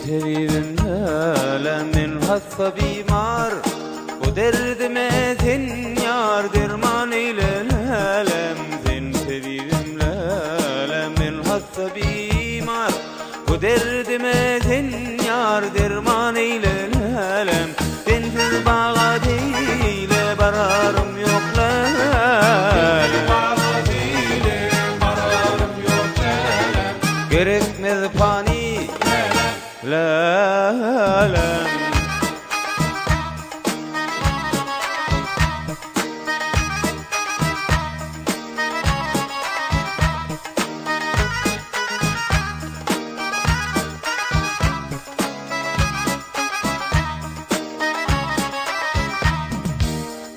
Tebibim lälem men hassa bimar Bu derdime sen ýar derman eýle lälem Sen tebibim lälem men hassa bimar Bu derdime sen ýar derman eýle lälem Sensiz baga beýle bararym ýok lälem Baga beýle bararym ýok lälem Gerekmez pany lälem.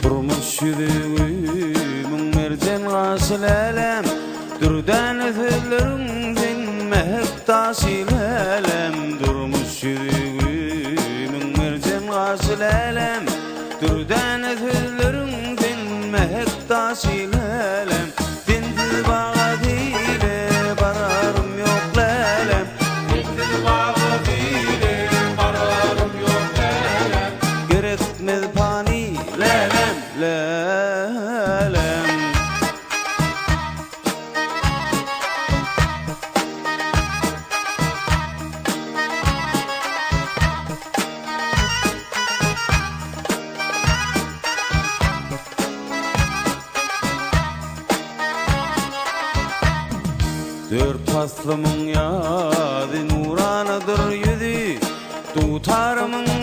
Durmuş ýüzügimiň merjen gaşy lälem, Dürdäne sözleriň sen mähek daşy lälem. Durmuş ýüzügimiň merjen gaşy lälem, Dürdäne sözleriň sen mähek daşy lälem. Sensiz baga seýle bararym ýok lälem. Sensiz baga seýle bararym ýok lälem. Gerekmez pany lälem, lälem. Dört paslymyň ýazy nuranadyr ýüzi, Dutarymyň.